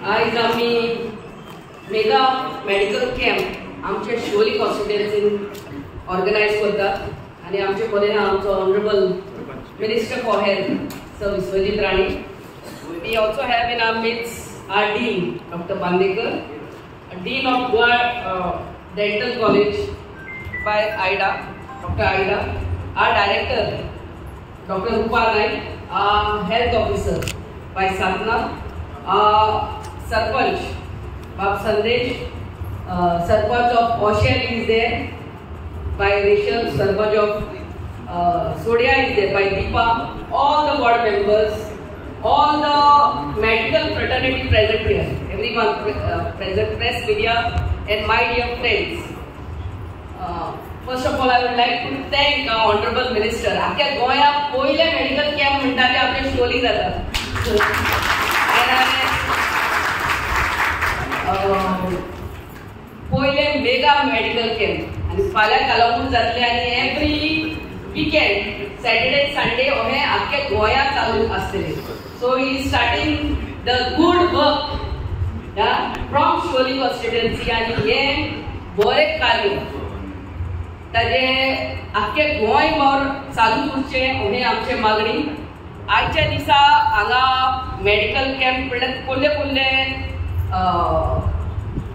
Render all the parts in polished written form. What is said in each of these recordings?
आयज आमी mega medical camp आमचे शिवोली कॉन्स्टिट्युएन्सीन ऑर्गनायज करतात आनी आमचे कडेन आमचो honourable minister for health sir Vishwajit Rane. We also have in our midst our dean doctor Bandekar, dean of Goa dental college by Ida, doctor Ida, our director doctor Rupa Naik, health officer by Sadhana, sarpanch Bab Sandesh, sarpanch of Oshel is there by Rachel, sarpanch of Sodia is there by Deepa, all the ward members, all the medical fraternity present here, everyone present, press, media and my dear friends. First of all, I would like to thank our honorable minister. आख्या गोंया पयले medical camp म्हणटा ते आपले शिवोली जाता. पयले mega medical camp आनी फाल्यां कालापूर जातले आनी एवरी विकेंड सॅटर्डे संडे हे आख्या गोंया चालू आसतले. So he starting the good work from Siolim constituency आनी हें बरें कार्य ताजे आख्खे गोंयभर चालू उरचें हें आमचें मागणी. आयच्या दिसा हांगा मेडिकल कॅम्प म्हणल्यार कोल्ले कोल्ले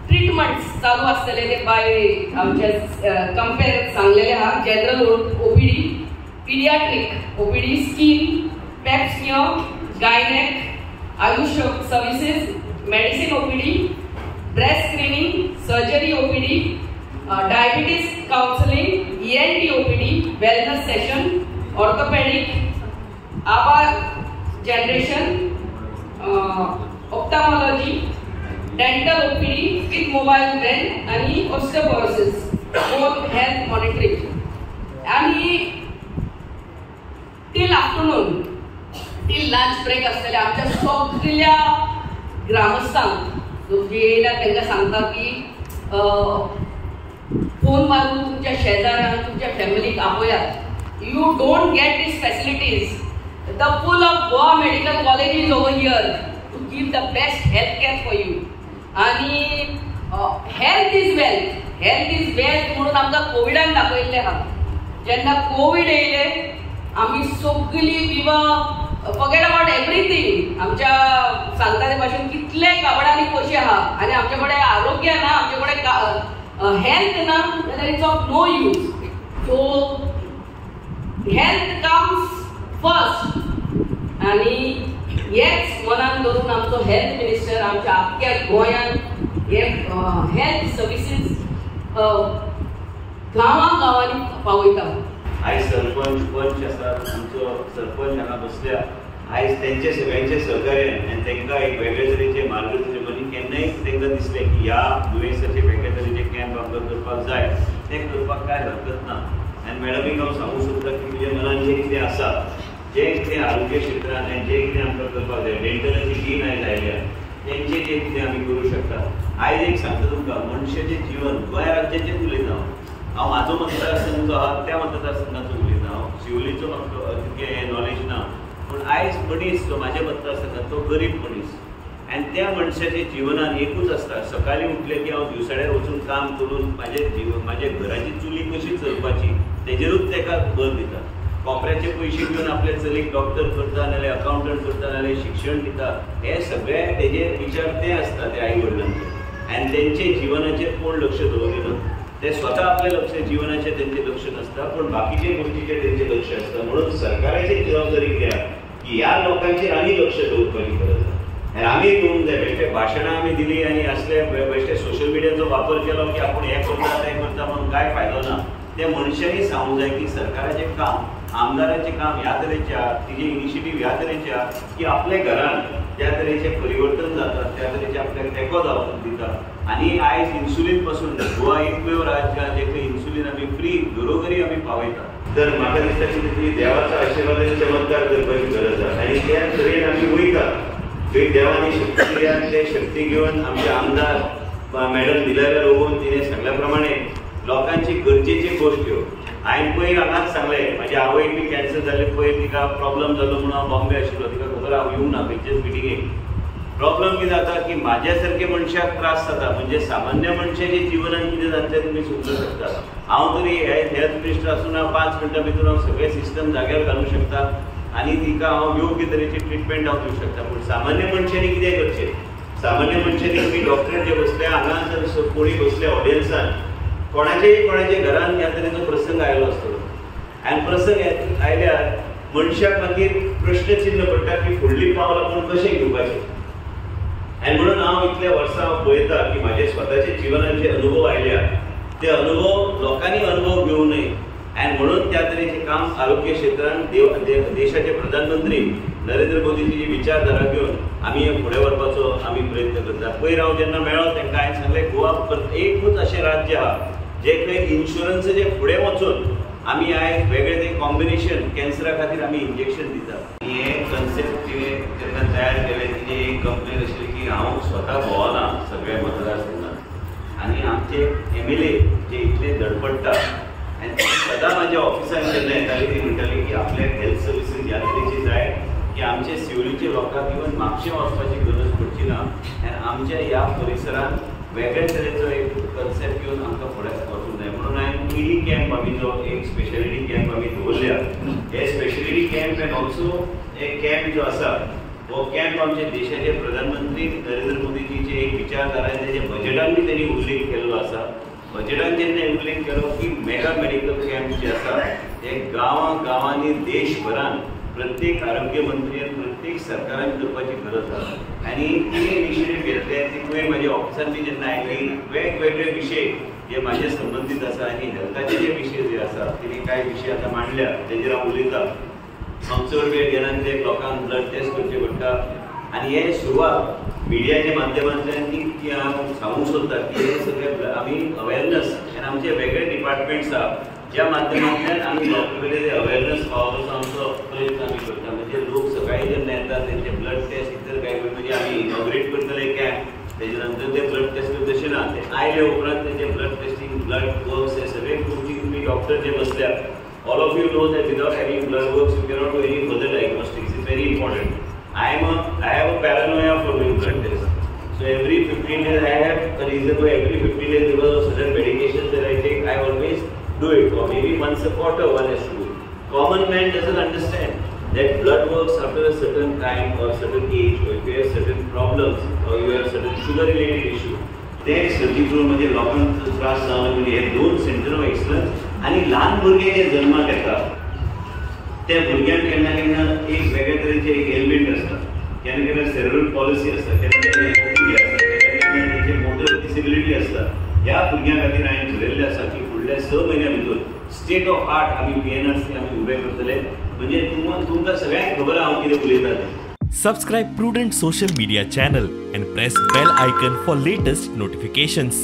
ट्रिटमेंट्स चालू आसतले ते बाय आमचे कंपेर सांगलेले आहा. General OPD, paediatric OPD, skin, pap smear, gynaec, AYUSH services, medicine OPD, breast screening, surgery OPD, diabetes counselling, ENT OPD, wellness session, orthopaedic, Aabha generation, ophthalmology, dental OPD with mobile van आनी osteoporosis bone health monitoring. आनी till afternoon till lunch break आसतले आमच्या सगल्या ग्रामस्थांक जे येयल्या तांकां सांगता की फोन मारून तुमच्या शेजाऱ्यांक तुमच्या फॅमिलीक आपयात. You don't get these facilities. The full of Goa medical college is over here to give the best health care for you. आनी health is wealth, health is wealth म्हणून आमकां कोविडान दाखयल्लें आहा. जेन्ना कोवीड येयले आमी सगळीं विवा फॉरगेट अबाउट एवरीथींग. आमच्या सांगता ते भाशेन कितले कावडांनी पयशे आहा आनी आमचे कडेन आरोग्य ना, आमचे कडेन हेल्थ ना जाल्यार it's of no use. So health comes first. आनी हेच मनान धरून आमचो हेल्थ मिनिस्टर आमच्या आख्ख्या गोंयांत हे हेल्थ सर्विसीस गांवां गांवांनी पावयता. आयज सरपंच पंच आसात, आमचो सरपंच हांगा बसल्या. आयज तेंचे सगळ्यांचे सहकार्यान आनी तांकां एक वेगळे तरेचें मार्गदर्शन आनी केन्नाय तांकां दिसलें की ह्या दुयेंसाचे वेगळे तरेचे कॅम्प आमकां करपाक जाय, तें करपाक कांय हरकत ना. आनी मॅडमीक हांव सांगूंक सोदता की म्हज्या मनान जें कितें आसा, जें कितें आरोग्य क्षेत्रान आनी जें कितें आमकां करपाक जाय, डेंटलाची डीन आयज आयल्या, तेंचें जें कितें आमी करूं शकता. आयज एक सांगता तुमकां, मनशाचें जीवन गोंय राज्याचेंच उलयता हांव, हांव म्हाजो मतदारसंघ जो आहा त्या मतदारसंघाचो उलयता हांव, शिवोलीचो म्हाका तितकें हें नॉलेज ना. पूण आयज मनीस जो म्हाज्या मतदारसंघात तो गरीब मनीस आनी त्या मनशाच्या जिवनान एकूच आसता, सकाळीं उठलें की हांव दिवसाड्यार वचून काम करून म्हाजें जीवन म्हाज्या घराची चुली कशी चलपाची तेजेरूच ताका भर दिता. कोपऱ्याचे पयशे घेवन आपल्या चलीक डॉक्टर करता, नाजाल्यार अकाउंटंट करता, नाजाल्यार शिक्षण दिता. हे सगळे तेजे विचार ते आसता ते आई वडिलांचे आनी तेंचे जिवनाचेर कोण लक्ष दवरिना. ते स्वता आपल्या लक्ष जिवनाचेर तेंचें लक्ष नासता, पूण बाकीचे गोश्टीचेर तेंचें लक्ष आसता. म्हणून सरकाराची जबाबदारी कितें की ह्या लोकांचेर आनी लक्ष दवरपाची गरज आसा. आनी आमी करूंक जाय. बेश्टे भाशणां आमी दिली आनी असले बेश्टे सोशल मिडियाचो वापर केलो की आपूण हें करता तें करता म्हणून कांय फायदो ना. त्या मनशांनी सांगूंक जाय की सरकाराचें काम, आमदाराचें काम ह्या तरेचें आहा, तिजें इनिशिएटीव ह्या तरेचें आहा की आपल्या घरान त्या तरेचें परिवर्तन जाता, त्या तरेचें आपल्याक तेंको जावन दिता. आनी आयज इन्सुलीन पासून गोवा एकमेव राज्य आहा जें खंय इन्सुलीन आमी फ्री घरोघरी आमी पावयता. तर म्हाका दिसता की तितली देवाचो आशिर्वाद आनी चमत्कार करपाची गरज आहा आनी त्या तरेन आमी वयता. थंय देवानी शक्ती दिल्या, ते शक्ती घेवन आमचे आमदार मॅडम दिलेल्या लोगोन तिणें सांगल्या प्रमाणे लोकांची गरजेची गोश्ट्यो. हांवें पयर हांगाच सांगलें, म्हाज्या आवयक बी कॅन्सर जाल्लें, पयर तिका प्रॉब्लम जालो म्हणून हांव बॉम्बे आशिल्लो, तिका खबर हांव येवंक ना खंयचेच मिटिंगेक. प्रॉब्लम कितें जाता की म्हाज्या सारके मनशाक त्रास जाता, म्हणजे सामान्य मनशाचे जिवनान कितें जातलें तुमी समजूंक शकता. हांव तरी हेल्थ मिनिस्टर आसून हांव 5 मिनटां भितर हांव सगळें सिस्टम जाग्यार घालूंक शकता आनी तिका हांव योग्य तरेची ट्रिटमेंट हांव दिवंक शकता. पूण सामान्य मनशांनी कितें करचें? सामान्य मनशांनी तुमी डॉक्टर जे बसले हांगा जर कोणी बसले ऑडियन्सान, कोणाचेय कोणाच्या घरान ह्या तरेचो प्रसंग आयलो आसतलो आनी प्रसंग आयल्यार मनशाक मागीर प्रश्नचिन्ह पडटा की फुडली पावल आपूण कशें घेवपाचें. आनी म्हणून हांव इतल्या वर्सां हांव पळयता की म्हाजे स्वताचे जिवनाचे अनुभव आयल्या ते अनुभव लोकांनी अनुभव घेवं नये आनी म्हणून त्या तरेचें काम आरोग्य क्षेत्रान देशाचे प्रधानमंत्री नरेंद्र मोदीची जी विचारधारा घेवन आमी हें फुडें व्हरपाचो आमी प्रयत्न करता. पयर हांव जेन्ना मेळ्ळो तांकां हांवें सांगलें, गोवा एकूच अशें राज्य आहा जें खंय इन्शुरन्साचें फुडें वचून आमी आयज वेगळे ते कॉम्बिनेशन कॅन्सरा खातीर आमी इंजेक्शन दितात. हें कन्सेप्ट तिणें जेन्ना तयार केलें तिणें एक कंप्लेन आशिल्ली की हांव स्वता भोंवना सगळ्या मतदारसंघात आनी आमचे MLA जे इतले धडपडटा आनी सदां म्हाज्या ऑफिसान जेन्ना येताली ती म्हणटाली की आपल्याक हेल्थ सर्विसीस ह्या तरेची जाय की आमचे शिवोलीच्या लोकांक इवन म्हापशें वचपाची गरज पडची ना आनी आमच्या ह्या परिसरांत वेगळे तरेचो एक कन्सेप्ट घेवन आमकां फुडें वचूंक जाय. म्हणून हांवें ईडी कॅम्प आमी जो एक स्पेशलिटी कॅम्प आमी दवरल्या, हे स्पेशलिटी कॅम्प एंड ऑल्सो एक कॅम्प जो आसा हो कॅम्प आमच्या देशाचे प्रधानमंत्री नरेंद्र मोदीजीचे एक विचारधारा तेजे बजेटान बी तेणी उल्लेख केल्लो आसा. बजेटान जेन्ना उल्लेख केलो की मेगा मेडिकल कॅम्प जे आसा ते गांवां गांवांनी देशभरान प्रत्येक आरोग्य मंत्री आनी प्रत्येक सरकारान करपाची गरज आसा. आनी तिणें इनिशिएटीव घेतलें ती पयर म्हाज्या ऑफिसान बी जेन्ना आयली वेगवेगळे विशय जे म्हाजे संबंदीत आसा आनी हेल्थाचे जे विशय जे आसा तिणें कांय विशय आतां मांडल्या तेजेर हांव उलयतां. हांव चड वेळ घेना कित्याक लोकांक ब्लड टेस्ट करचे पडटा आनी हे सुरवात मिडियाच्या माध्यमांतल्यान ती हांव सांगूंक सोदता की हे सगळे आमी अवेरनस आनी आमचे वेगळे डिपार्टमेंट्स आहा ज्या माध्यमांतल्यान आमी डॉक्टर कडेन ते अवेरनस पावोवपाचो आमचो प्रयत्न आमी करता. म्हणजे लोक सकाळी जेन्ना येतात तेंचे ब्लड टेस्ट इतर काय म्हणजे आमी इनॉग्रेट करतले कॅम्प, तेजे नंतर ते ब्लड टेस्ट करता तशें ना, ते आयले उपरांत तेंचे ब्लड टेस्टींग ब्लड वर्क्स हे सगळे तुमची तुमी डॉक्टर जे बसल्या all of you know that without having blood works you cannot do any further diagnostics. It's very important. I have a paranoia for doing blood tests. So every 15 days I have a reason why every 15 days because of certain medications that I take, I always do it, or maybe once a quarter one has to do it. Common man doesn't understand that blood works after a certain time or certain age, or if you have certain problems or you have certain sugar related issue. ते surgical म्हणजे लोकांक त्रास जावन म्हणजे हे 2 centre of excellence आनी ल्हान भुरगे जे जल्माक येता त्या भुरग्यांक केन्ना केन्ना एक वेगळे तरेचे एक एलिमेंट आसता, केन्ना केन्ना सेरेब्रल पॉलिसी आसता, केन्ना केन्ना ओपीडी आसता, केन्ना केन्ना तेंचे मोटर डिसेबिलिटी आसता. ह्या भुरग्यां खातीर हांवें ठरयल्लें आसा की फुडल्या 6 म्हयन्या भितर स्टेट ऑफ आर्ट आमी PNRC आमी उबें करतले. म्हणजे तुमकां सगळ्यांक खबर आहा हांव कितें उलयता तें. Subscribe Prudent Social Media channel and press bell icon for latest notifications.